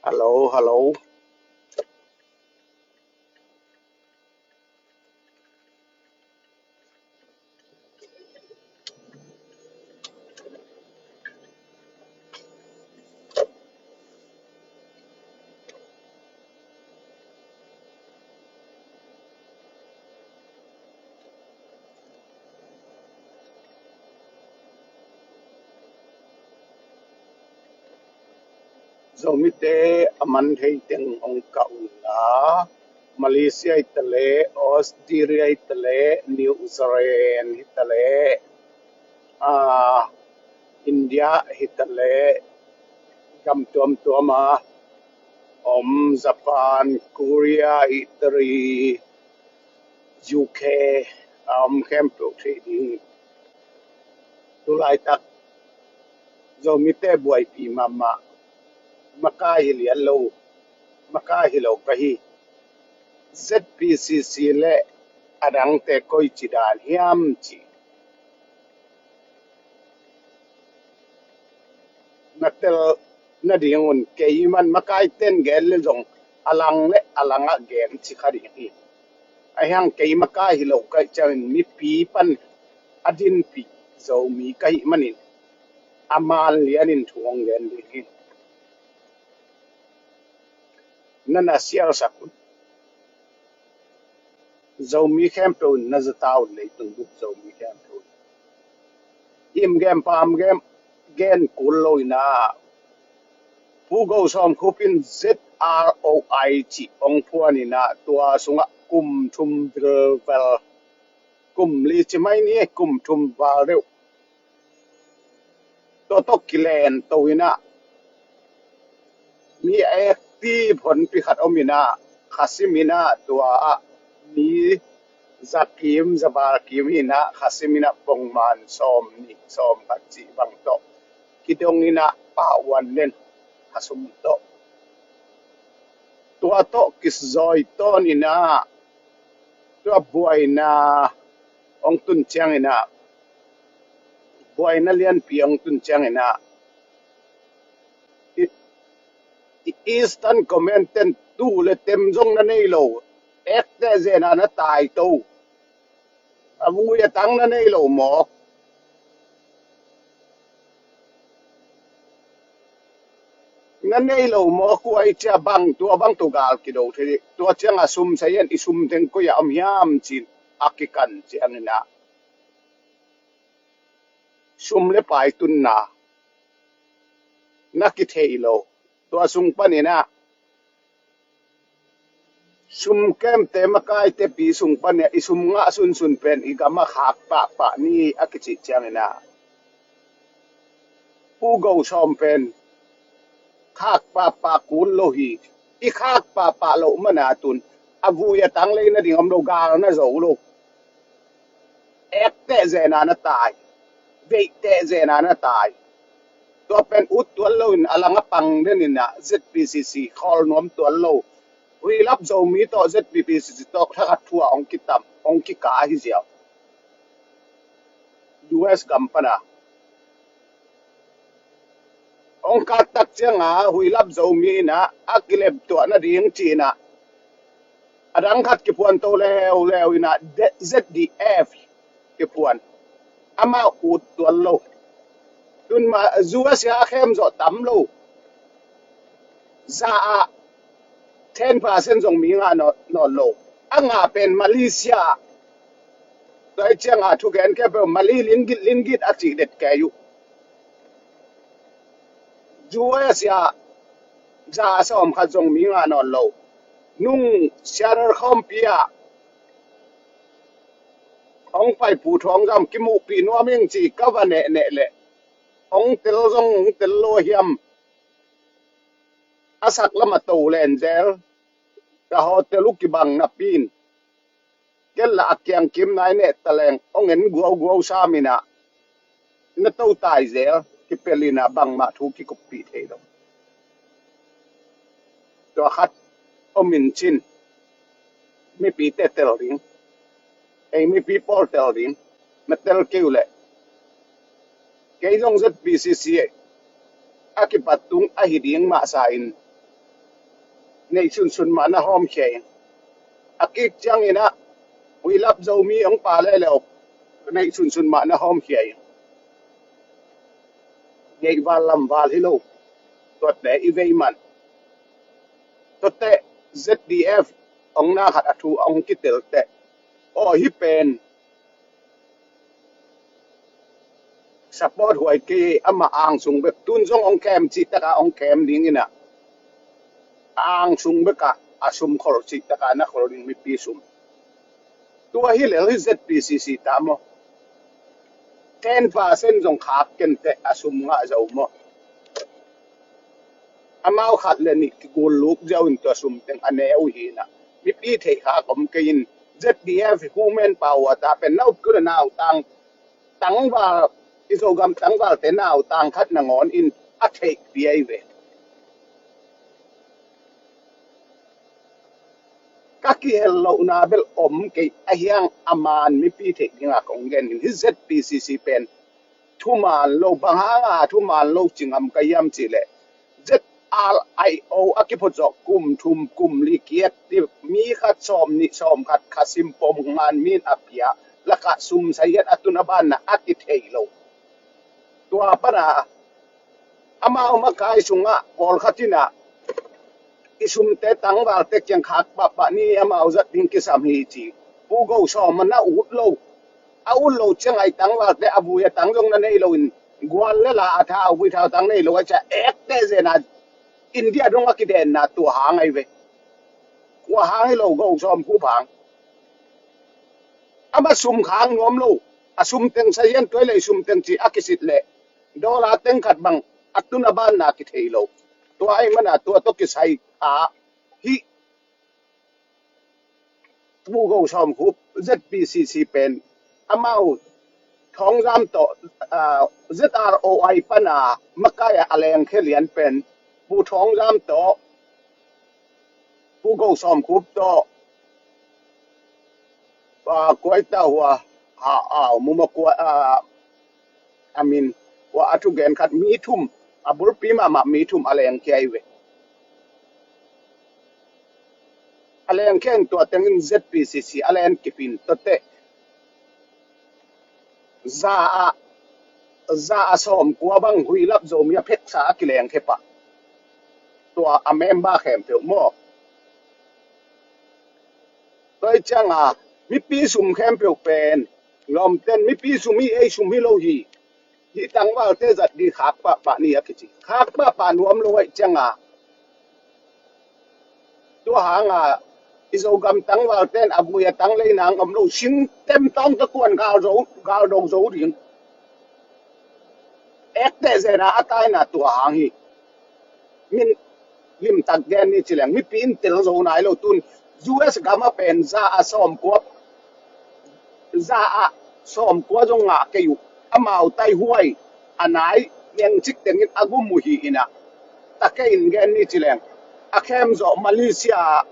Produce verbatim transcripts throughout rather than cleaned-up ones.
Hello, hello. Zomite a man thei teng hong kah un la, Malaysia hi ta leh, Australia hi ta leh, New Zealand hi ta leh, ah, India hi ta leh, gam tuamtuam a om, Japan, Korea, Italy, U K a om khempeuh thei ding hi. Tulaitak Zomite buaipi mahmah, makai hi lian lo, makai hi lo ka hi. Z P C C le a dangte koici dan hiam ci na tel nadingun kei man makaiten gen le zong a lang le a langah gen ci kha ding hi. Ahi hang kei makai hi lo ka hih ciangin mipi pan a dinpih Zomi ka hih manin a man lianin thu hong gen ding hi. Na na sialsak un. Zomi khempeuh in na zata un, leitung bup Zomi khempeuh in. Im gen pam gen, gen kul lo in ah, Pu Go Sawm Khup in Z R O I cih hong phuan in ah, tua sungah kum thum vel, kum li ci mai ni, kum thum val deuh. Tua tawh kilen to in ah, mi a active honpi khat om in ah, khasim in ah, tua ah mi za kim, za val kim in ah, khasim in ah pongman sawm nih, sawm khat cih bang tawh kidong in ah, pau an len, khasum tawh. Tua tawh kizawi tawn in ah, tua buaina hong tun ciangin ah, buaina lianpi hong tun ciangin ah, i, i Eastern Command ten tu le tem zong na nei lo, ekte zena na tai to. A vui a tang na nei lo mawk. Na nei lo mawk uh ahih ciang bang, tua bang tawh gal kido thei dih. Tua ciang a sum sa hian, i sum teng koi ah om hiam ci-in a kikan ciangin ah, sum le pai tunna na kithei lo. Tua sung panin ah, sum kemte, makaite pi sung panin ah, i sum ngah sunsun pen i gam ah khak pahpah ni a kicih ciangin ah, Pu Go Sawm pen khak pahpah kul lo hi. I khak pahpah loh man a tun a vui a tang lei nading om lo, gal na zo lo. Ekteh zena na tai, veihteh zena na tai. Tua pen ut tuan loin a lang a pang den in ah, Z P C C khawl nuam tuan lo. Huilap Zomi tawh Z P P C C tawh thakhat thu ah hong kitam, hong kika hi ziau. U S gam pana hong kah tak cianga huilap Zomi in ah a kileptuah nading ci-in ah, a dang khat kiphuan to leuleu in ah, Z D F kiphuan. Amau ut tuan lo. Tun mah U S a khem zawh tam lo. Za ah ten percent zong mi ngah nawn, nawn lo. A ngah pen Malaysia. Tua hi cianga thugen kei peuh Mali linggit, linggit a cih det kei uh. U S a za sawm khat zong mi ngah nawn lo. Nung siarar khawmpi ah hong pai Pu Thawng Gam kimuhpih nuam ing ci ka va nehneh leh, hong tel zong hong tel lo hiam? A sak lam a to len zel. Ka hotel uh kibang napi in, ken la a kiangkim nai neh taleng hong en guauguau sam in ah, na to tai zel, kipel in ah bangmah thu kikuppih thei lo. Tua khat om in cin, mipite tel ding, ei mipi pawl tel ding, na tel kei uh leh, kei zong Z P C C a kipat tung ahi ding mahsa in, neih sunsun mah na hawmkhia ing. A kik ciangin ah huilap Zomi hong pa le le uh neih sunsun mah na hawmkhia ing. Ngeih val lam val hi lo. Tuate i vei man. Tuate Z D F hong na khat a thu hong kitel teh, aw, hih pen support huai kei, amah angsung bek, tun zong hong kem cih taka hong kem dingin ah, angsung bek ah a sum khol cih taka na khol ding, mipi sum. Tua hi lel hi Z P C C ta maw? Ten percent zong khak ken teh a sum ngah zo maw? Amau khat le nih kigul luk ziau in tua sum teng a neu hi in ah, mipi theih khak om kei in, Z D F hi, humen pau a ta pen na up kul a nautang, tangval, i Zogam tangvalte nautang khat nangawn in a theih piai ve. Ka kihel lohna bel om kei a hiang, a man mipi theih dinga kong gen in, hi Z P C C pen thuman lo, bang hanga thuman lo ci ngam ka hiam cih leh, Z R I O a kiphut zawh kum thum kum li ki-active mi khat sawm nih sawm khat kha sim pom ngan min a pia, lakah sum sa hiat a tun a banna a kithei lo. Tua pana amau makai sungah pawlkhat in ah, i sumte tangvalte kiang khak pahpah ni, amau zat ding kisam hi ci. Pu Go Sawm a na ut lo. A ut lo ciang a i tangvalte a vui a tang zong na nei lo in, gual le la a tha, a vui tha tang nei lo a cia, ekte zena India dong a kidenna tua hang ahi ve. Kua hang hi lo, Go Sawm Khup hang. Ama sum khak nuam lo. A sum teng sa hian, tua i lei sum teng ci a kisit leh, dollar teng khat bang a tun a banna kithei lo. Tua ahi mana tua tawh kisai a, hih Pu Go Sawm Khup Z P C C pen amau Thawngzam tawh, ah, Z R O I pana makai a lengkhia lian pen Pu Thawngzam tawh, Pu Go Sawm Khup tawh, ah, kua i ta hua, ah, ah, muma kua, ah, a min, hua a thugen khat mi thum, a bulpi mahmah mi thum a lengkhia hi ve. A lengkhia in tua tengin Z P C C a len kipin tawteh. Za a, za a sawmkua bang huilap Zomi a pheksa a kilengkhia pah. Tua a member khempeuh maw? Tua i cianga mipi sum khempeuh pen, lawmten, mipi sum hi, ei sum hi lo hi. Hih tangvalte zat ding khak pahpah ni a kici. Khak pahpah nuam lo aih cianga, tua hanga i Zogam tangvalten a vui a tang lei nang om lo, sing tem tawng ka kuan gal zo, gal do zo ding. Ekte zena a taina tua hang hi. Min limtak gen ni ci leng, mipi in tel zo nai lo. Tun U S gam a pen za a sawmkua, za a sawmkua zong ngah kei uh. Amau tai huai a nai nengcik tengin a gum uh hi inah. Ta kei in gen ni ci leng, a khem zawh Malaysia,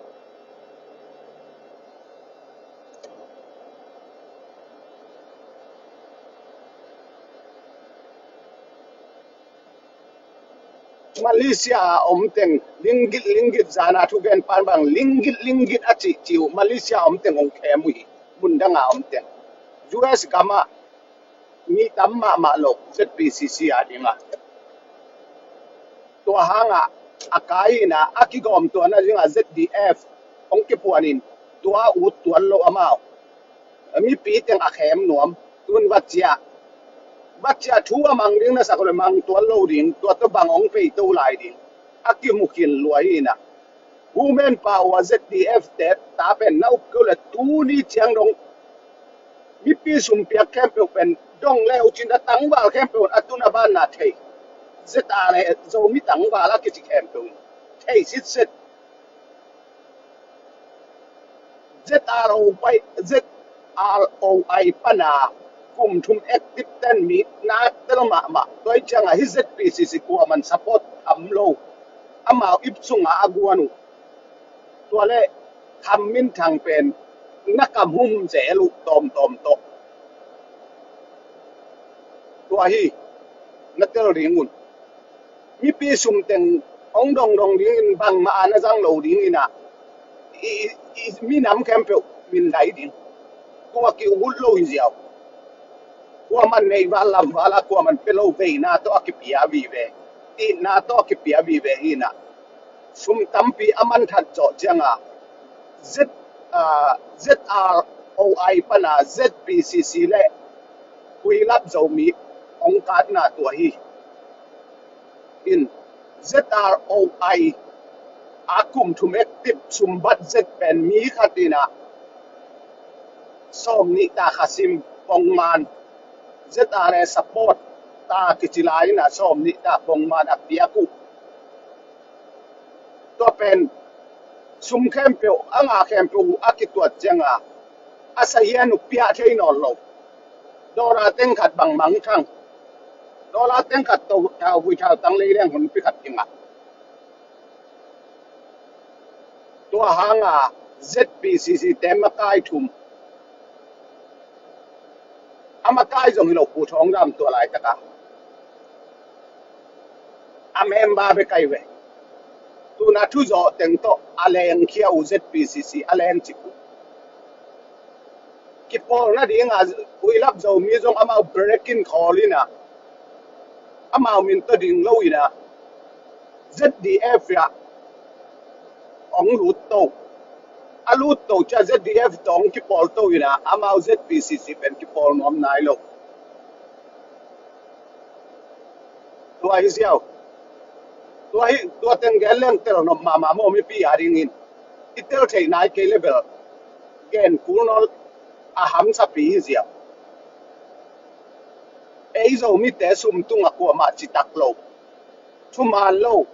Malaysia a om teng, linggit, linggit, zana thugen pan bang, linggit, linggit a cihcih uh, Malaysia a om teng hong khem uh hi, mundanga om teng. U S gamah mi tam mahmah lo, Z P C C a dingah. Tua hangah a kai inah, a kigawm tuana dingah Z D F hong kipuanin, tua ut tuan lo amau. Mipi teng a khem nuam, tun va ciah. Va ciah thu a mang ding na sak le mang tuan lo ding, tua tawh bang hong peito lai ding. A kimukhin lua hi inah. Humen pa uh a Z D F te ta pen na up keu le tuni ciang dong. Mipi sumpiak khempeuh pen dong leu cin a tangval khempeuh a tun a banna thei. Z R le Zomi tangval a kici khempeuh thei sitset. Z R O I, Z R O I pana kum thum active ten mi na tel mahmah. Tua i ciangah hi Z P C C kuaman support am lo. Amau ip sungah a guan uh. Tua le Kham Min Thang pen na kam hum zel uh tawmtawm tawh. Tua hi na tel ding un. Mipi sum teng hong dongdong dingin bangmah a na zang lo dingin ah, i, i, i minam khempeuh mindai ding. Tua ki-ut lo hi ziau. Kuaman neih val lam val a kuaman pia lo, veina tawh a kipia vive, itna tawh a kipia vive hi nah. Sum tampi a man that zawh cianga Z, ah, Z R O I pana Z P C C le Huilap Zomi hong katna tua hi. In Z R O I a kum thum active sum budget pen mi khat in ah sawm nih ta khasim pongman, Z R A support ta kici lai in ah sawm nih ta pongman a piak uh. Tua pen sum khempeuh, a ngah khempeuh uh a kituat cianga a sahian uh piah thei nawn lo. Dollar teng khat bang mangthang. Dollar teng khat tawh thauvui thautang lei leng hun pi khat kingah. Tua hanga Z P C C te makai thum, a makai zong hi lo, Pu Thawng Dam tua laitaka a member bek ahi ve. Tuna thuzawh teng tawh a lengkhia uh Z P C C a lengcik uh. Kipawl nadinga Huilap Zomi zong amau break in call in ah, amau min tawh ding lo in ah, Z D F ah hong lut to. A lut to ciah Z D F tawh hong kipawl to in ah, amau Z P C C pen kipawl nuam nai lo. Tua hi ziau. Tua hi, tua teng gen leng tel nop mahmah maw mipi a dingin. I tel theih nai kei le bel gen kul nawn a hamsapi hi ziau. Ei Zomite sum tungah kuamah citak lo, thuman lo,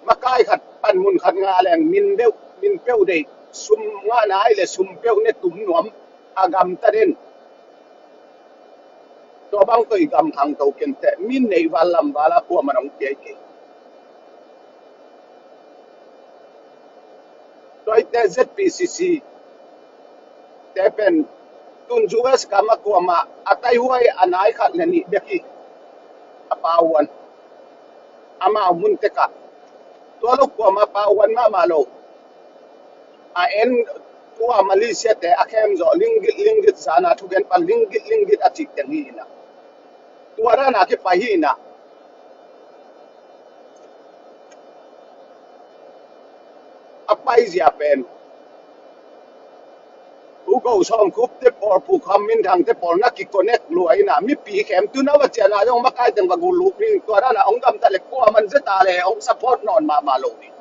makai khat panmun khat ngah leng min deuh, min peuh deih, sum ngahna ahi le sum peuh ne tum nuam a gamta den. Tua bang tawh i gam khangto kenteh, min neih val lam val a kuaman hong piai kei. Tua ahite Z P C C te pen tun U S gam a kuamah a taihuai a nai khat le nih bek hi. A pauan amau mun tekah. Tua lo kuamah pauan mahmah lo. A en tua Malaysia te a khem zawh linggit linggit zana thugen pan linggit linggit a cih teng hi inah. Tua dana kipai hi inah. A paizia pen U Go Sawmkhup te pawl, Pu Kham Min Thang te pawl na kikonek lua inah mipi khem tuna va ciana zong makai teng va gul lup ning. Tua dana hong gamta le kuaman zeta le hong support nawn mahmah lo ning.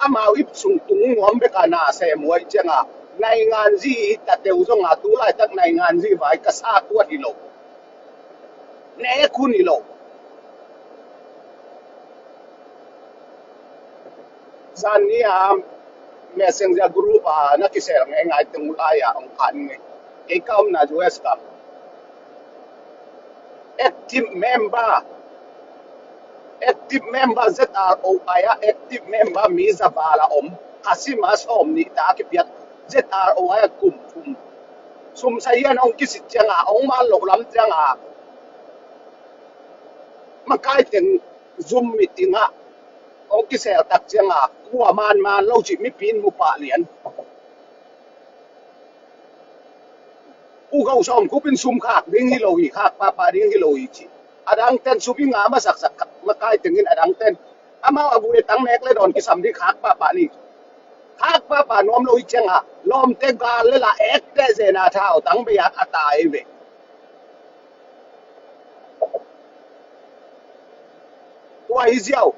Amau ip sung tung nuam beka na sem huai cianga nainganzi hi ta teu zonga tu laitak nainganzi vai ka sa kuat hi lo. Nek hun hi lo. Zan ni a Messenger group a na kisel ngei ngai teng ulai a ong khan ngei. Kei ka omna U S gam. Active member, active member Z R O I a active member mi za val a om. Khasim a sawm nih ta a kipiat Z R O I a kum thum. Sum sa hian ong kisit cianga, ong man loh lam cianga. Makai teng zum mit inga ong kisel tak cianga, kua man man lo cih mipi in mu pah lian. U Go Sawmkhup in sum khak ding hi lo hi, khak pahpah ding hi lo hi ci. A dang ten sum i ngah masaksak makai tengin a dang ten amau a gui tang nek le dawn kisam ding khak pahpah ni. Khak pahpah nuam lo hi cianga lawmte gal le la ekte zena thau tang beiak a tai ve. Tua hi ziau.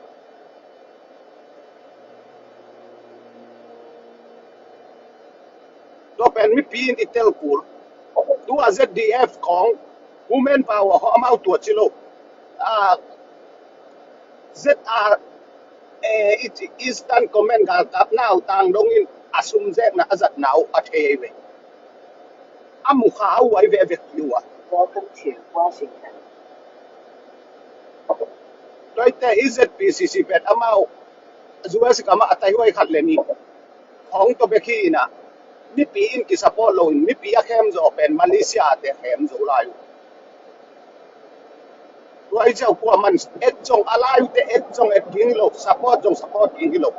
Tua pen mipi in i tel kul. Tua Z D F khong, women power khong amau tua ci lo. Ah, Z R A, Eastern Command galkap nau tang dongin a sum zekna a zatna uh a thei ve. A mukha a uai vekvek hi ua. Welcome to Washington. Tuaite hi Z P C C pen amau U S gam a taihuai khat le nih khong tawh bek hi inah, mipi in kisupport loin mipi a khem zawh pen Malaysia te khem zo lai uh. Tua hi ziau kuaman et zong a lai uh te et zong et ding hi lo, support zong support ding hi lo.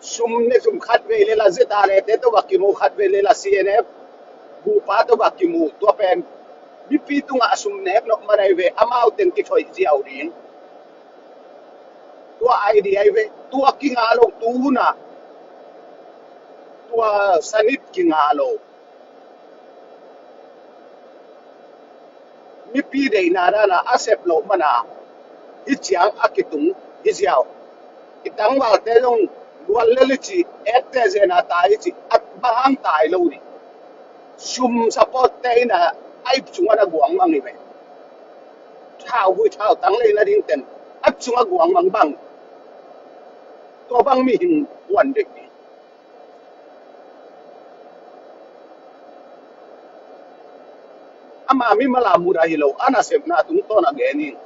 Sum ne sum khat vei le la Z R A te tawh va kimu, khat vei le la C N F bupa tawh va kimu, tua pen mipi tungah a sum nek nop man ahi ve, amau teng kithoih ziau ding. Tua idea ahi ve, tua kingah lo tu hunah, tua sanit kingah lo. Mipi deihna dana a sep loh mana hih ciang a kitung hi ziau. I tangvalte zong luat lel i ci, ekte zena tai i ci, a bang hang tai lo ding. Sum support te ina a ip sungah na guang mang hi ve. Thau hui thau tang lei nading ten a ip sungah guang mang bang. Tua bang mihing kuan dek ding. Ama mi mala muda hi lo, a nasepna tungtawn a gen in.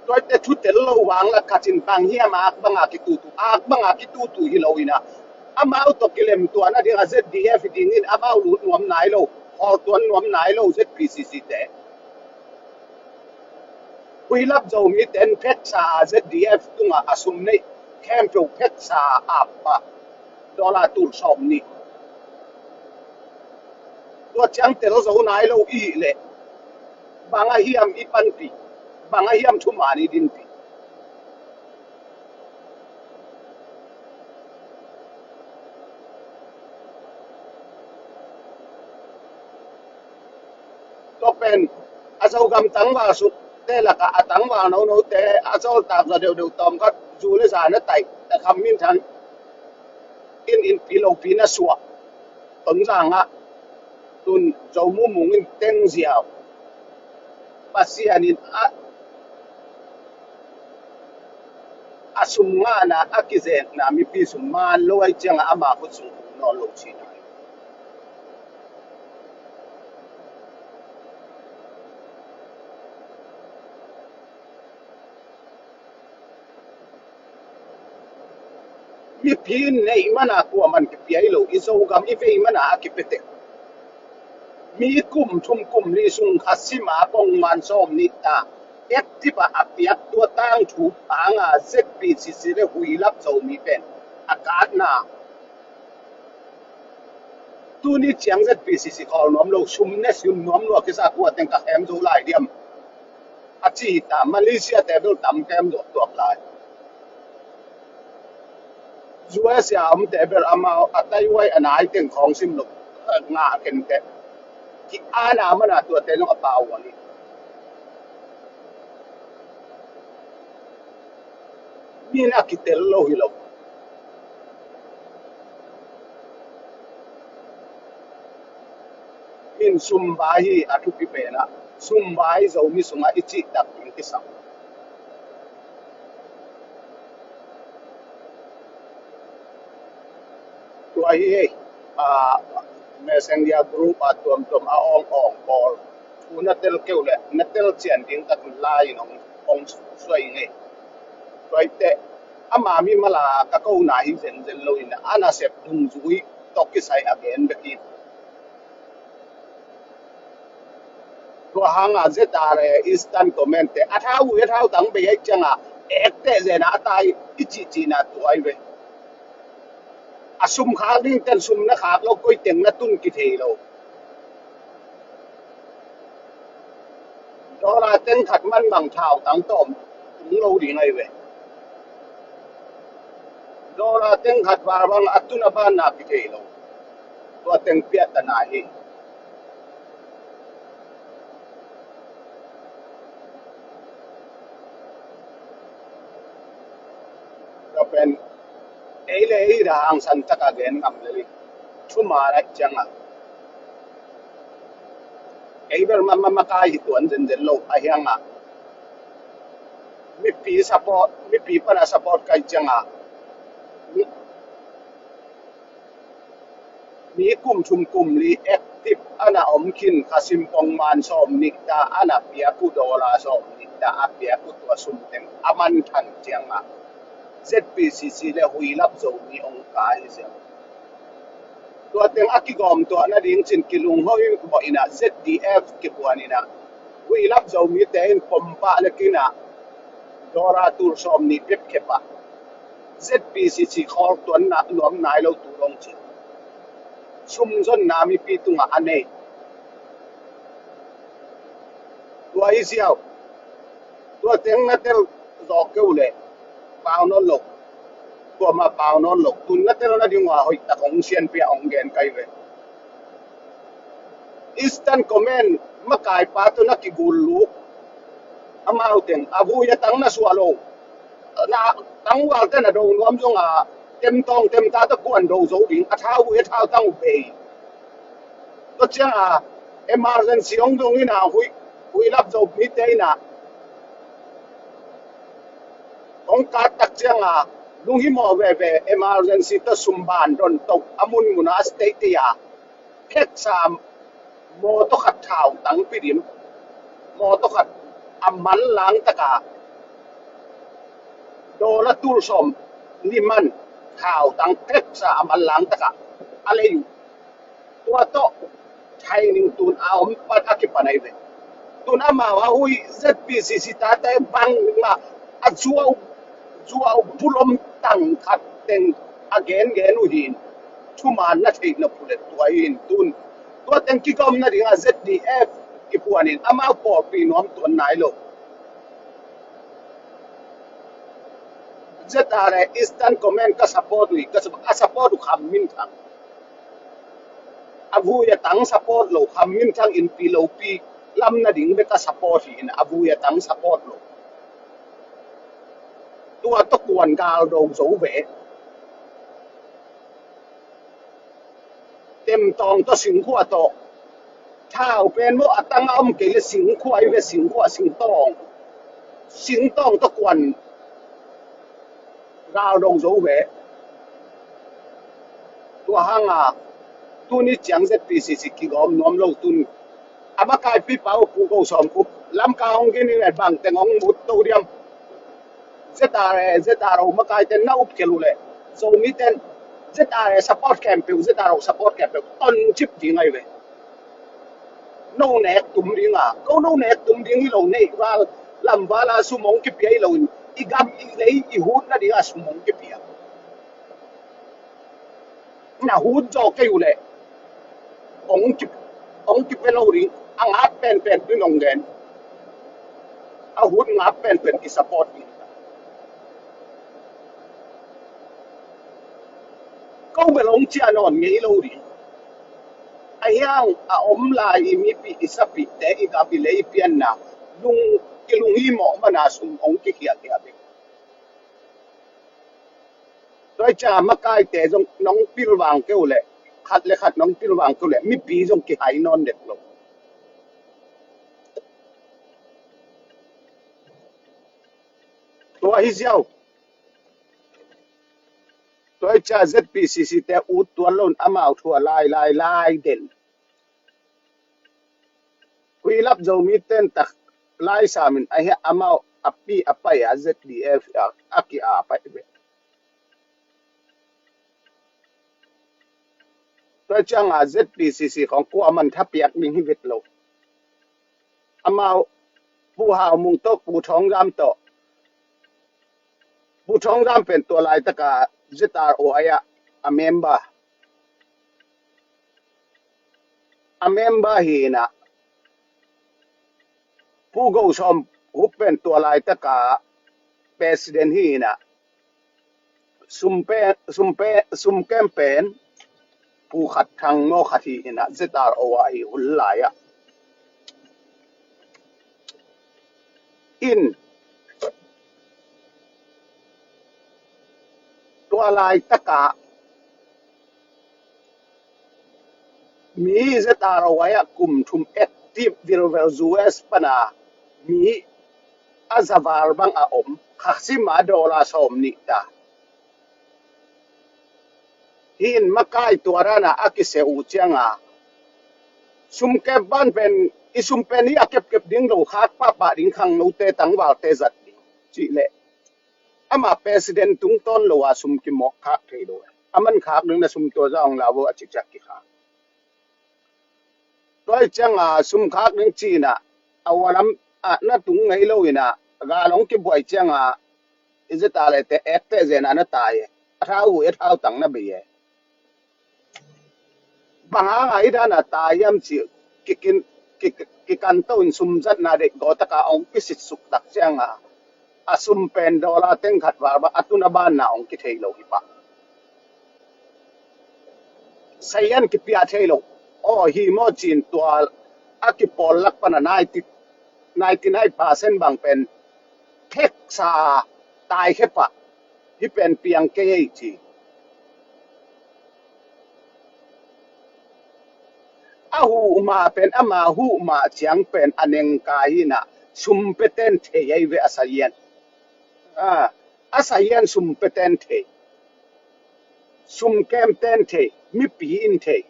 Tuaite thu tel lo vang la khatin bang hiam ak banga kitutu, ak banga kitutu hi lo ina. Amau tawh kilemtuan a ding a Z D F hi dingin amau lut nuam nai lo, hawltuan nuam nai lo Z P C C te. Huilap Zomi ten pheksa a Z D F tungah a sum neih khempeuh pheksa a appa dollar tul sawm nih. Tua ciang tel zo nai lo i hih leh bang a hiam i panpih, bang a hiam thuman i dinpih. Tua pen a Zogam tangval suk te lakah a tangval nono te a zawltak zaw deuhdeuh tawm khat zu le za na taih a kham minthang in, innpi lopi na suah Tonzang ah tun Zo Mumung in tengziau Pasian in a, a sum ngahna a kizetna mipi sum man lo ai ciangah ama khut sung nawn lo cihna. Mipi in neih mana kuaman kipia hi lo, i Zogam i vei mana a kipia tek. Mi kum thum kum li sung kha sima pongman sawm nih ta. Active a a piak tua tangthu panga Z P C C le Huilap Zomi pen a katna. Tuni ciang Z P C C khawl nuam lo, sum ne sum nuam lua kisa kua teng ka khem zo lai diam. A ci ta, Malaysia te bel tam kem zo tuak lai. U S A om te bel amau a taiwai a nai teng khawng sim lo, ngah ken te. Ki ana mana tua te zong a pau a ni. Min a kitel lo hi lo. Min sum vai hi a thupi pen a, sum vai Zomi sungah i cih tak in kisam. Tua hi hei, a, Messenger group a tuamtuam a awng awng pawl thu na tel keu le na tel cian ding tak lai in hong, hong suai ngei. Tua hi teh ama mi mala ka kona hi zenzen lo in a nasep dungzui tawh kisai a gen bek hi. Tua hanga Z R A Eastern Command te a thau ui a thau tang bei aih cianga ekte zena a tai i cihcihna tua ahi ve. A sum khak ding ten sum na khak lo koi teng na tun kithei lo. Dollar teng khat man bang thau tang tawm tung lo ding ahi ve. Dollar teng khat val bang a tun a ban na kithei lo. Tua teng piahtana hi. Tua pen ei le ei da hangsan taka gen ngam lel hi. Thuma laih cianga ei bel mama makai hi tuan zenzen lo a hianga mipi support, mipi pana support kai cianga mi kum thum kum li active ana om khin kha sim pongman sawm nih ta ana piak uh dollar sawm nih ta a piak uh tua sum teng a man thang cianga Z P C C le Huilap Zomi ong kai hi sia. Tua teng a kigawm tuah nading cin kilunghoi mawh inah Z D F kipuan inah, huihlap Zomite in pom pah le kinah dollar tul sawm nih bep khepah Z P C C khawl tuan nuam nai lo tu dong cin sumzonna mipi tungah a nei. Tua hi ziau, tua teng na tel zawh keuh leh pau nawn lo, kuamah pau nawn lo, tun na tel nading uh a hoihtak hong sianpi a hong gen kai ve. Eastern Command makaipa tawh na kigulluk, amau teng a vui a tang na suah lo, na tangvalte na do nuam zonga temtawng temta tawh kuan do zo ding, a thau vui a thau tang uh bei. Tua cianga emergency hong dong inah huih, huihlap Zomite inah hong kattak cianga lunghimawh veve emergency tawh sumban don toh a munmuna a state a pheksa mawtaw khat thau tang pidim, mawtaw khat a manlang taka dollar tul sawm nih man thau tang pheksa a manlang taka a lei uh. Tua tawh thaining tun a om pan a kipan ahi ve. Tun amau a hui Z P C C tate bangmah a zuau zuau bulom tang khat teng a gengen uh hin thuman na theih na phulet tua hin tun tua teng kigawm nadinga Z D F kipuanin amau pawlpi nuam tuan nai lo. Z R A Eastern Command ka support uh hi, ka support, a support uh Kham Min Thang. A vui a tang support lo, Kham Min Thang innpi lopi lam nading bek a support hi in a vui a tang support lo. Tua tawh kuan gal do zo ve. Temtawng tawh singkhua tawh thau pen maw a tang a om kei le singkhua hi ve, singkhua singtawng, singtawng tawh kuan gal do zo ve. Tua hanga tuni ciang Z P C C kigawm nuam lo tun a makaipipa uh Pu Go Sawm Khup Lamka hong kinin bangteng hong mut to diam. Z R A, Z R O makaite na upkhel uh leh Zomiten Z R A support khempeuh, Z R O support khempeuh toncip ding ahi ve. No nek tum dinga, ko no nek tum ding hi lo, neih val lam vala sum hong kipia hi loin i gam i lei i hut nadinga sum hong kipia. Na hut zaw kei uh leh hong ki, hong kipia lo ding, a ngat penpen tu in hong gen. A hut ngat penpen ki support ding. Ko bel hong ciah nawn ngei lo ding. A hiang a om lai i mipi i sapite i gam i lei i pianna lung, i lunghimawh mana sum hong kikhiakhia ding. Tua hi cianga makaite zong nong pilvang kei uh leh, khat le khat nong pilvang kei uh leh mipi zong kihai nawn dek lo. Tua hi ziau. Tua hi cianga Z P C C te ut tuan loin amau thu a lai lai lai den. Huihlap Zomi ten tak lai samin a hia amau a pi a pai a Z D F a, a ki a pai ve. Tua cianga Z P C C khong kuaman thapiak ding hi vet lo. Amau Pu Hau Mung tawh, Pu Thawng Zam tawh. Pu Thawng Zam pen tua laitaka Z R O ai ah a member, a member hi inah, Pu Go Sawm Hup pen tua laitaka president hi inah, sum pen, sum pen, sum kem pen Pu Khat Thang maw khat hi inah, Z R O ah hi hun lai-ah. In tua laitakah mi Z R O ai ah kum thum active vilvel U S pana mi a za val bang a om, kha sima dollar sawm nih ta. Hi in makai tua dana a kiseh uh cianga, sum kep ban pen, i sum pen hi a kepkep ding lo, khak pahpah ding, khangnote tangvalte zat ding cih leh ama president tungtawn lo a sum kimawh khak thei lo. a man khak ding na sum tua zong lau vo a ciciak kikhak. Tua hi cianga sum khak ding cina a ualam a na tung ngei lo ina galong kibuai cianga i zeta lete ekte zena na tai e. A thau hu e thau tang na bei e. Bang hanga i dana tai hiam ci kikin kikanto in sum zatna deih gawtaka ong kisit suktak cianga a sum pen dola teng khat val ba a tuna banna ong kithei lo hi pah. Sayan kipia thei lo. Aw hi maw cin tual a kipawl lak pana ninety nine percent bang pen theksa tai khe pah. Hi pen piang kei ei ci. A huh mah pen ama huh mah ciang pen a nengkai hina sum peten thei ei ve a sayan. A sayan sum peten thei. Sum kem ten thei mipi in thei.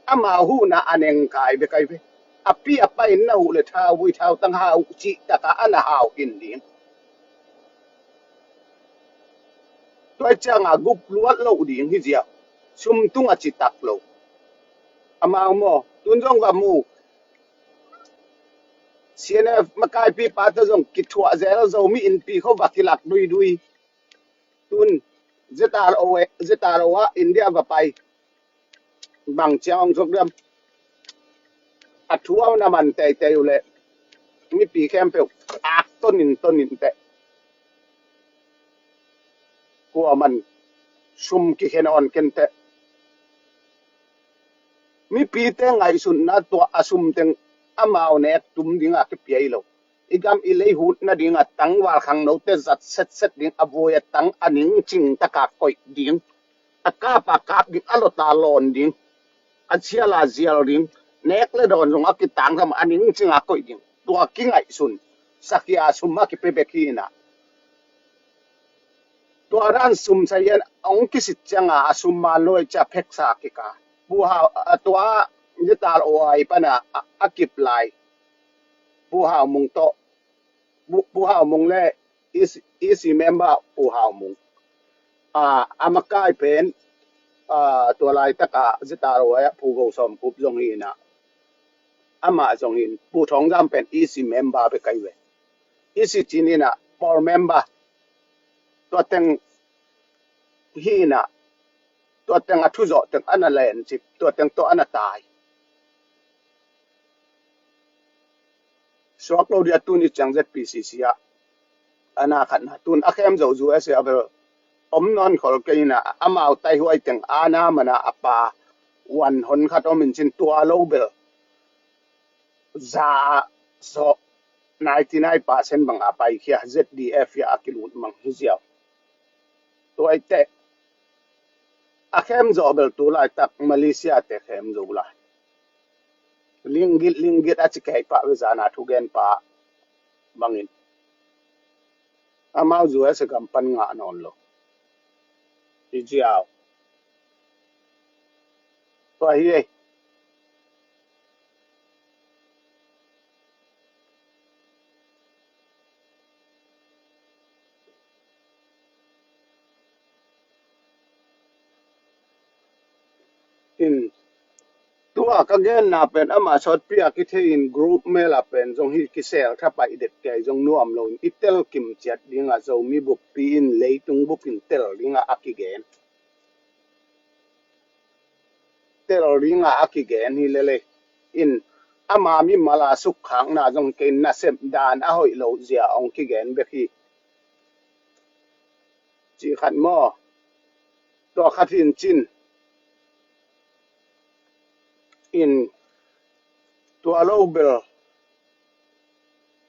Ama huhna a nengkai ve kai ve. A pi a pa in na huh le thau vui thau tang hau cih taka a na hau in ding. Tua cianga gup luat lo ding hi ziau. Sum tunga citak lo. Amau maw tun zong va mu. C N F makaipi pate zong kithuah zel zo mi inpi kho va kilak duidui. Tun Z R O e, Z R O ah India va pai. Bang ciang ong zok diam. A thu a na man teitei uh le mipi khempeuh ak tonin tonin te. Kua man sum kikhen on ken te. Mipite ngaihsutna tua a sum teng amau nek tum dinga kipiai lo. I gam i lei hut nadinga tangval khangnote zat setset ding a vui a tang a ningcing taka koih ding. A kapa kap ding a lota lawn ding. A ziala zial ding. Nek le dawn zong a kitang tham a ningcinga koih ding. Tua kingaihsun sakia sum a kipe bek hi ina. Tua dan sum sayan ong kisit cianga a sum man luai cia pheksa kika. Pu Hau a tua zital uai pana a kip lai. Pu Hau Mung tawh Pu Hau Mung le E C member Pu Hau Mung. A makai pen tua laitaka zital uai a Pu Go Sawm Kup zong hi ina. Amah zong hin Pu Thawng Zam pen E C member bek kai ve. E C cin ina por member. Tua teng hi ina. Tua teng a thuzawh teng ana lencip tua teng tua ana tai. Suak lo dia tun i ciang Z P C C ah ana khatna tun a khem zo zu a sia bel om nawn khol kei ina amau taihuai teng ana mana a pa wan hon khat om in cin tua lo bel za a sawh ninety nine percent bang a paikhia Z D F ia a kilut mang hi ziau. Tuaite a khem zawh bel tu laitak Malaysia te khem zo lai. Linggit linggit a ci kei pah ve zana thugen pah bangin amau zu a se gam pan ngah nawn lo. I ziau. Tua hi ei. In tua ka genna pen ama sawtpi a kithei in group mel a pen zong hi kisel thapai det kei zong nuam lo in i tel kim ciat dinga Zomi bukpi in leitung bukin tel dinga a kigen. Tel dinga a kigen hi lele in ama mi mala sukkhakna zong kei nasep dan a hoih lo zia ong kigen bek hi. Ci khat maw tua khat hin cin in tua lo bel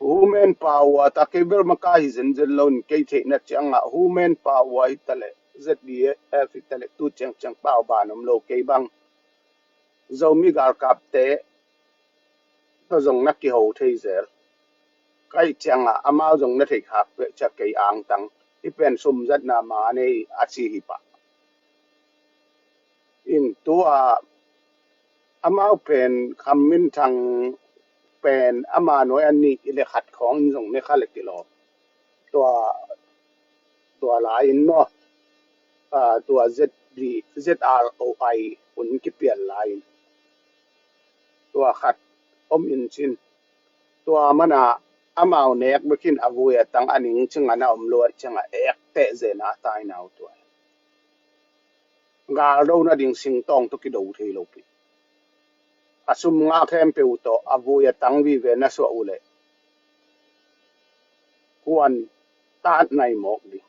humen paua ta kei bel maka hi zenzen lo in kei theihna ciangah humen paua hi taleh Z D F hi taleh tu ciangciang pau ban om lo kei bang Zomi galkapte tua zong na kiho thei zel. Kaih ciangah amau zong na theih khak peh cia kei angtang i pen sumzatna ma nei a ci hi pah. In tua amau pen Kham Min Thang pen ama nuai a nih i le khat khawng in zong ne kha le kilawm. Tua tua lai in maw ah, tua Z B, Z R O I hun kipial lai-in tua khat om in cin. Tua mana amau nek bekin a vui a tang a ning cing a na om luat ciang a ekteh zena a tainau tua. Galdo nading singtawng tawh kido thei lopi. A sum ngah khempeuh tawh a vui a tang vive na suah uhleh kuan tat nai mawk ding.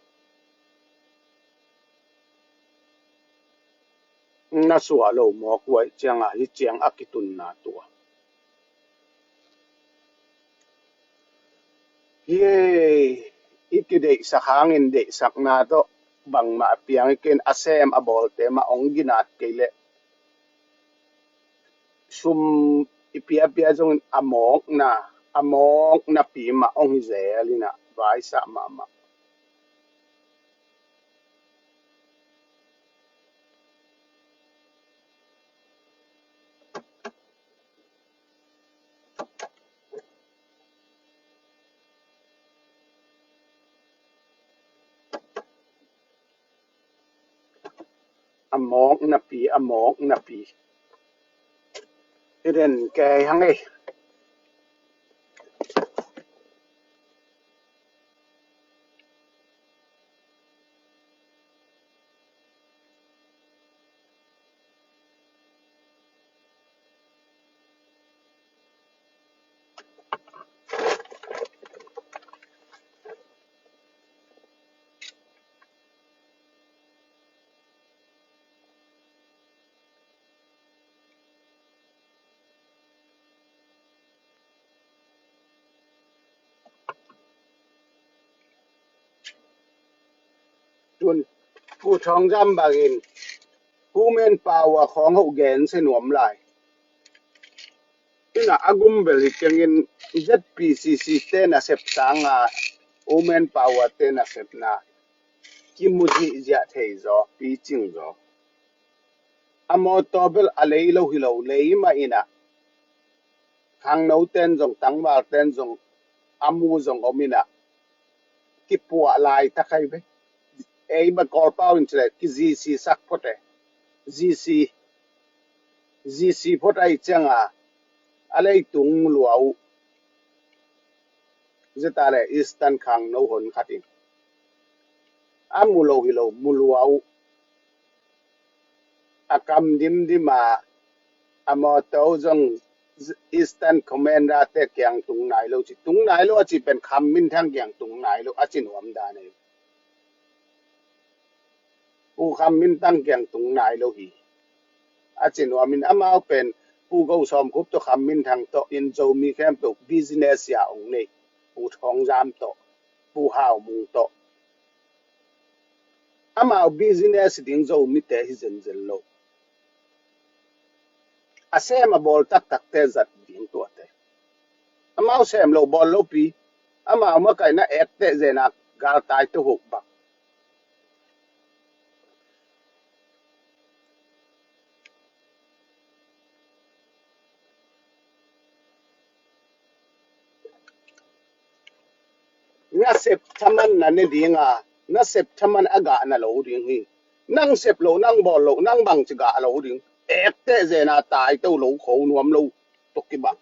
Na suah lo mawk uaih cianga hi ciang a kitunna tua. Hi i kideihsak hangin deihsakna tawh bangmah a piang i ken a sem a bawlte mah ong ginat kei leh sum i piapia zongin a mawkna, a mawkna pi mah ong hi zel inah vaisah mahmah. A mawk napi, a mawk napi. I den kei hang ei. Tun Pu Thawng Zam bangin Pu Men Pau a khawng hoh gen se nuam lai. Ina a gum bel hi kengin Z P C C te nasep sanga Pu Men Pau a te nasepna kimu zihziah thei zaw, picing zaw. A mawtaw bel a lei lo hi lo, lei mah inah khangno ten zong, tangval ten zong, a mu zong om inah kipuah lai tak ai ve. Ei ba Kawlpau in cileh ki G C sak phot e. G C, G C phot ai cianga a leitung mu lua uh. Zeta le Eastern khangno hon khat in a mu lo hi lo, mu lua uh. A kam dimdim a, a mawtaw zong Eastern Commander te kiang tung nai lo ci, tung nai lo a ci pen Kham Min Thang kiang tung nai lo a ci nuam dan ei. Pu Kham Min Thang kiang tung nai lo hi. A ci nuamin amau pen Pu Go Sawm Khup tawh Kham Min Thang tawh in Zomi khempeuh business ya ong nei. Pu Thawng Zam tawh, Pu Hau Mung tawh. Amau business ding Zomite hi zenzen lo. A sem a bawl taktakte zat ding tuate. Amau sem lo bawl lopi. Amau makaihna ekteh zena galtai tawh hoh bang. Nasep thaman na ne dinga, nasep thaman a gah na lo ding hi. Nang sep lo, nang bawl lo, nang bangci gah lo ding. Ekteh zena tai to lo kho nuam lo tawh kibang.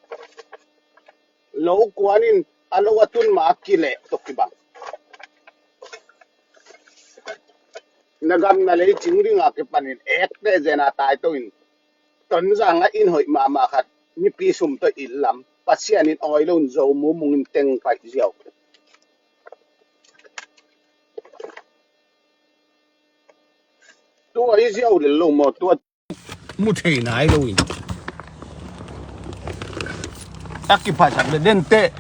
Lo kuanin a lo a tun ma kileh tawh kibang. Na gam na lei cing dinga kipanin ekteh zena tai to in Tonzang a inn hoih mahmah khat mipi sum tawh inn lam Pasian in awi lo in Zo mumung in teng paih ziau. Tua i ziau lel lo maw, tua mu thei nai lo in. A kiphasak le dente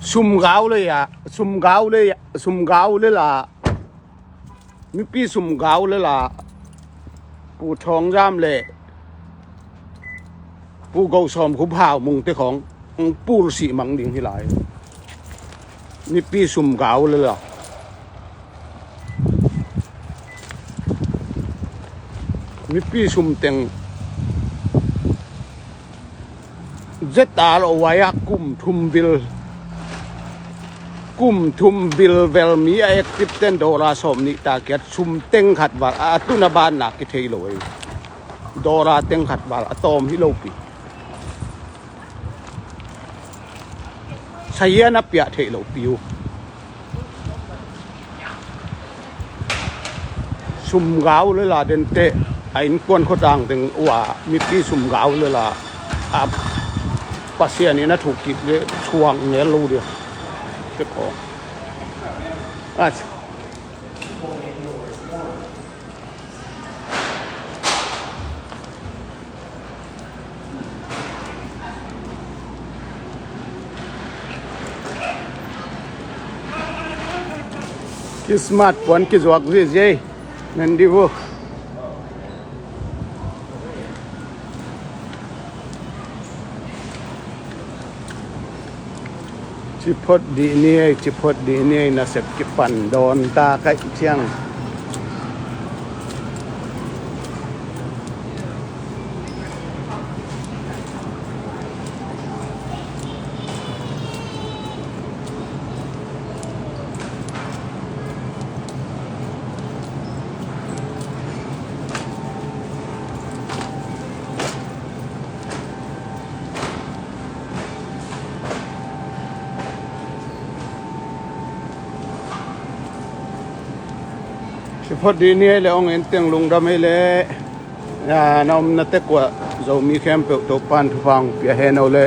sum gau le ya, sum gau le ya, sum gau le la. Mipi sum gau le la Pu Thawng Zam le Pu Go Sawm Khup Hau Mung te khawng pul sih mang ding hi lai. Mipi sum gau le la, mipi sum teng zeta lo wai a kum thum bil Kum thum bilvel mi a active ten dollar sawm nih ta kiat sum teng khat val a tun a ban nak kithei lo ei. Dollar teng khat val a tawm hi lo pi. Sahian a piah theih loh piu. Sumgau le la dente a innkuan khuatang ding ua mipi sumgau le la a Pasian in a thukip le chuang ngel lo dia. Te ko. A Kismat puan kizuak ziazia nan di vo. Ciphot dih ni ei, ciphot dih ni ei, nasep kipan dawn ta kaih ciang. Ciphot dih ni ei le ong en teng lungdam ei le. Na omna tek uah Zomi khempeuh Topan thupha hong pia hen o le.